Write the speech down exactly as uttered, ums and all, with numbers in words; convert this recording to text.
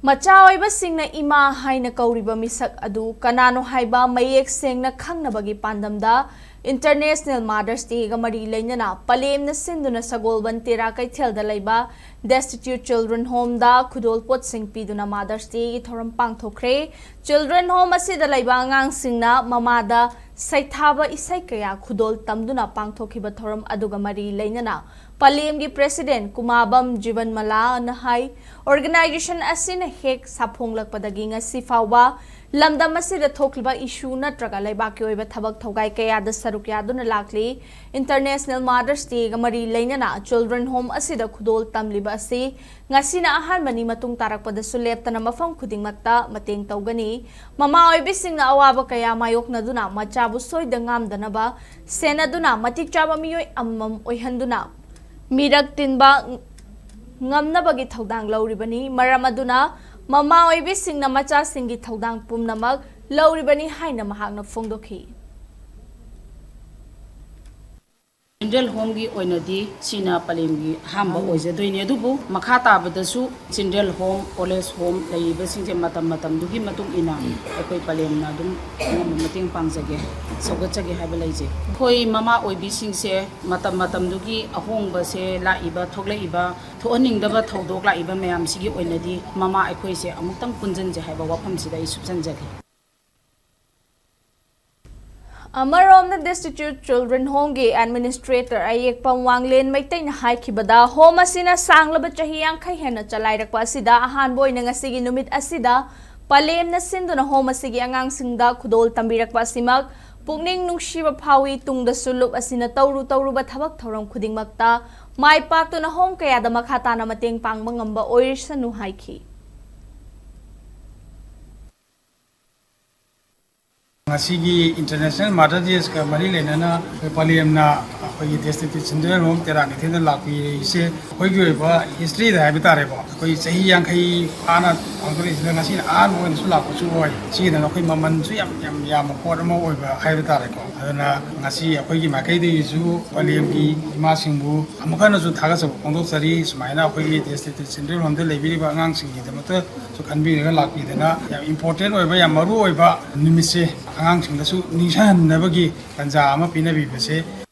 ꯃꯆꯥ ꯑꯣꯏꯕꯁꯤꯡꯅ ꯏꯃꯥ ꯍꯥꯏꯅ ꯀꯧꯔꯤꯕ ꯃꯤꯁꯛ ꯑꯗꯨ ꯀꯅꯥꯅꯣ ꯍꯥꯏꯕ ꯃꯌꯦꯛ ꯁꯦꯡꯅ ꯈꯪꯅꯕꯒꯤ ꯄꯥꯟꯗꯝꯗ International Mother's Dayꯒ ꯃꯔꯤ ꯂꯩꯅꯅ ꯄꯂꯦꯝꯅ ꯁꯤꯟꯗꯨꯅ ꯁꯒꯣꯜꯕꯟ ꯇꯦꯔꯥ ꯀꯩꯊꯦꯜꯗ ꯂꯩꯕ Destitute Children Homeꯗ ꯈꯨꯗꯣꯜꯄꯣꯠꯁꯤꯡ ꯄꯤꯗꯨꯅ Mother's Dayꯒꯤ ꯊꯧꯔꯝ ꯄꯥꯡꯊꯣꯛꯈ꯭ꯔꯦ꯫ Children Home ꯑꯁꯤꯗ ꯂꯩꯕ ꯑꯉꯥꯡꯁꯤꯡꯅ ꯃꯃꯥꯗ ꯁꯩꯊꯥꯕ ꯏꯁꯩ ꯀꯌꯥ ꯈꯨꯗꯣꯜ ꯇꯝꯗꯨꯅ ꯄꯥꯡꯊꯣꯛꯈꯤꯕ ꯊꯧꯔꯝ ꯑꯗꯨꯒ ꯃꯔꯤ ꯂꯩꯅꯅ ꯄꯂꯦꯝꯒꯤ President ꯀꯨꯃꯥꯕꯝ ꯖꯤꯕꯟꯃꯂꯥꯅ ꯍꯥꯏ, organization ꯑꯁꯤꯅ ꯍꯦꯛ ꯁꯥꯐꯣꯡꯂꯛꯄꯗꯒꯤ ꯉꯁꯤ ꯐꯥꯎꯕ ꯂꯝꯗꯝ ꯑꯁꯤꯗ ꯊꯣꯛꯂꯤꯕ issue ꯅꯠꯇ꯭ꯔꯒ ꯂꯩꯕꯥꯛꯀꯤ ꯑꯣꯏꯕ ꯊꯕꯛ ꯊꯧꯒꯥꯏ ꯀꯌꯥꯗ ꯁꯔꯨꯛ ꯌꯥꯗꯨꯅ ꯂꯥꯛꯂꯤ꯫ International Mother's Dayꯒ ꯃꯔꯤ ꯂꯩꯅꯅ Children Home ꯑꯁꯤꯗ ꯈꯨꯗꯣꯜ ꯇꯝꯂꯤꯕ ꯑꯁꯤ ꯉꯁꯤꯅ ꯑꯍꯥꯟꯕꯅꯤ, ꯃꯇꯨꯡ ꯇꯥꯔꯛꯄꯗꯁꯨ ꯂꯦꯞꯇꯅ ꯃꯐꯝ ꯈꯨꯗꯤꯡꯃꯛꯇ ꯃꯇꯦꯡ ꯇꯧꯒꯅꯤ꯫ ꯃꯃꯥ ꯑꯣꯏꯕꯤꯁꯤꯡꯅ ꯑꯋꯥꯕ ꯀꯌꯥ ꯃꯥꯌꯣꯛꯅꯗꯨꯅ ꯃꯆꯥꯕꯨ ꯁꯣꯏꯗ ꯉꯥꯝꯗꯅꯕ ꯁꯦꯟꯅꯗꯨꯅ ꯃꯇꯤꯛ ꯆꯥꯕ ꯃꯤꯑꯣꯏ ꯑꯃꯃꯝ ꯑꯣꯏꯍꯟꯗꯨꯅ ꯃꯤꯔꯛ ꯇꯤꯟꯕ ꯉꯝꯅꯕꯒꯤ ꯊꯧꯗꯥꯡ ꯂꯧꯔꯤꯕꯅꯤ꯫ ꯃꯔꯝ ꯑꯗꯨꯅ ꯃꯃꯥ ꯑꯣꯏꯕꯤꯁꯤꯡꯅ ꯃꯆꯥꯁꯤꯡꯒꯤ ꯊꯧꯗꯥꯡ ꯄꯨꯝꯅꯃꯛ ꯂꯧꯔꯤꯕꯅꯤ ꯍꯥꯏꯅ ꯃꯍꯥꯛꯅ ꯐꯣꯡꯗꯣꯛꯈꯤ꯫ Children Homeꯒꯤ ꯑꯣꯏꯅꯗꯤ ꯁꯤꯅ ꯄꯂꯦꯝꯒꯤ ꯑꯍꯥꯟꯕ ꯑꯣꯏꯖꯗꯣꯏꯅꯤ, ꯑꯗꯨꯕꯨ ꯃꯈꯥ ꯇꯥꯕꯗꯁꯨ Children Home, Old Age Home ꯂꯩꯔꯤꯕꯁꯤꯡꯁꯦ ꯃꯇꯝ ꯃꯇꯝꯗꯨꯒꯤ ꯃꯇꯨꯡ ꯏꯟꯅ ꯑꯩꯈꯣꯏ ꯄꯂꯦꯝꯅ ꯑꯗꯨꯝ ꯑꯉꯝꯕ ꯃꯇꯦꯡ ꯄꯥꯡꯖꯒꯦ, ꯁꯧꯒꯠꯆꯒꯦ ꯍꯥꯏꯕ ꯂꯩꯖꯩ꯫ ꯑꯩꯈꯣꯏ ꯃꯃꯥ ꯑꯣꯏꯕꯤꯁꯤꯡꯁꯦ ꯃꯇꯝ ꯃꯇꯝꯗꯨꯒꯤ ꯑꯍꯣꯡꯕꯁꯦ ꯂꯥꯛꯏꯕ, ꯊꯣꯛꯂꯛꯏꯕ, ꯊꯣꯛꯍꯟꯅꯤꯡꯗꯕ ꯊꯧꯗꯣꯛ ꯂꯥꯛꯏꯕ ꯃꯌꯥꯝꯁꯤꯒꯤ ꯑꯣꯏꯅꯗꯤ ꯃꯃꯥ ꯑꯩꯈꯣꯏꯁꯦ ꯑꯃꯨꯛꯇꯪ ꯄꯨꯟꯁꯤꯟꯁꯦ ꯍꯥꯏꯕ ꯋꯥꯐꯝꯁꯤꯗ ꯑꯩ ꯁꯨꯞꯆꯟꯖꯒꯦ꯫ ꯑꯃꯔꯣꯝꯗ Destitute Children Homeꯒꯤ Administrator ꯑꯌꯦꯛꯄꯝ ꯋꯥꯡꯂꯦꯟ ꯃꯩꯇꯩꯅ ꯍꯥꯏꯈꯤꯕꯗ, home ꯑꯁꯤꯅ ꯁꯥꯡꯂꯕ ꯆꯍꯤ ꯌꯥꯡꯈꯩ ꯍꯦꯟꯅ ꯆꯂꯥꯏꯔꯛꯄ ꯑꯁꯤꯗ ꯑꯍꯥꯟꯕ ꯑꯣꯏꯅ ꯉꯁꯤꯒꯤ ꯅꯨꯃꯤꯠ ꯑꯁꯤꯗ ꯄꯂꯦꯝꯅ ꯁꯤꯟꯗꯨꯅ home ꯑꯁꯤꯒꯤ ꯑꯉꯥꯡꯁꯤꯡꯗ ꯈꯨꯗꯣꯜ ꯇꯝꯕꯤꯔꯛꯄ ꯑꯁꯤꯃꯛ ꯄꯨꯛꯅꯤꯡ ꯅꯨꯡꯁꯤꯕ ꯐꯥꯎꯏ꯫ ꯇꯨꯡꯗꯁꯨ ꯂꯨꯞ ꯑꯁꯤꯅ ꯇꯧꯔꯨ ꯇꯧꯔꯨꯕ ꯊꯕꯛ ꯊꯧꯔꯝ ꯈꯨꯗꯤꯡꯃꯛꯇ ꯃꯥꯏ ꯄꯥꯛꯇꯨꯅ home ꯀꯌꯥꯗ ꯃꯈꯥ ꯇꯥꯅ ꯃꯇꯦꯡ ꯄꯥꯡꯕ ꯉꯝꯕ ꯑꯣꯏꯔꯁꯅꯨ ꯍꯥꯏꯈꯤ꯫ ꯉꯁꯤꯒꯤ International Mother Daysꯀ ꯃꯔꯤ ꯂꯩꯅꯅ ꯑꯩꯈꯣꯏ ꯄꯂꯦꯝꯅ ꯑꯩꯈꯣꯏꯒꯤ Destitute Children Home ꯇꯦꯔꯥ ꯀꯩꯊꯦꯜꯗ ꯂꯥꯛꯄꯤꯔꯤꯁꯦ ꯑꯩꯈꯣꯏꯒꯤ ꯑꯣꯏꯕ historyꯗ ꯍꯥꯏꯕ ꯇꯥꯔꯦꯀꯣ, ꯑꯩꯈꯣꯏ ꯆꯍꯤ ꯌꯥꯡꯈꯩ ꯐꯥꯅ ꯄꯥꯡꯊꯣꯛꯂꯛꯏꯁꯤꯗ ꯉꯁꯤꯅ ꯑꯍꯥꯟꯕ ꯑꯣꯏꯅꯁꯨ ꯂꯥꯛꯄꯁꯨ ꯑꯣꯏ꯫ ꯁꯤꯒꯤꯗꯃꯛ ꯑꯩꯈꯣꯏ ꯃꯃꯜꯁꯨ ꯌꯥꯝ, ꯌꯥꯝ ꯌꯥꯝꯕ ꯄꯣꯠ ꯑꯃ ꯑꯣꯏꯕ ꯍꯥꯏꯕ ꯇꯥꯔꯦꯀꯣ꯫ ꯑꯗꯨꯅ ꯉꯁꯤ ꯑꯩꯈꯣꯏꯒꯤ ꯃꯥꯏꯀꯩꯗꯒꯤꯁꯨ ꯄꯂꯦꯝꯒꯤ ꯏꯃꯥꯁꯤꯡꯕꯨ ꯑꯃꯨꯛ ꯍꯟꯅꯁꯨ ꯊꯥꯒꯠꯆꯕ ꯐꯣꯡꯗꯣꯛꯆꯔꯤ꯫ ꯁꯨꯃꯥꯏꯅ ꯑꯩꯈꯣꯏꯒꯤ Destitute Children Homeꯗ ꯂꯩꯕꯤꯔꯤꯕ ꯑꯉꯥꯡꯁꯤꯡꯒꯤꯗꯃꯛꯇꯁꯨ ꯈꯟꯕꯤꯔꯒ ꯂꯥꯛꯄꯤꯗꯅ, ꯌꯥꯝ important ꯑꯣꯏꯕ, ꯌꯥꯝ ꯃꯔꯨ ꯑꯣꯏꯕ ꯅꯨꯃꯤꯠꯁꯦ ꯑꯉꯥꯡꯁꯤꯡꯗꯁꯨ ꯅꯤꯡꯁꯤꯡꯍꯟꯅꯕꯒꯤ ꯇꯥꯟꯖꯥ ꯑꯃ ꯄꯤꯅꯕꯤꯕꯁꯦ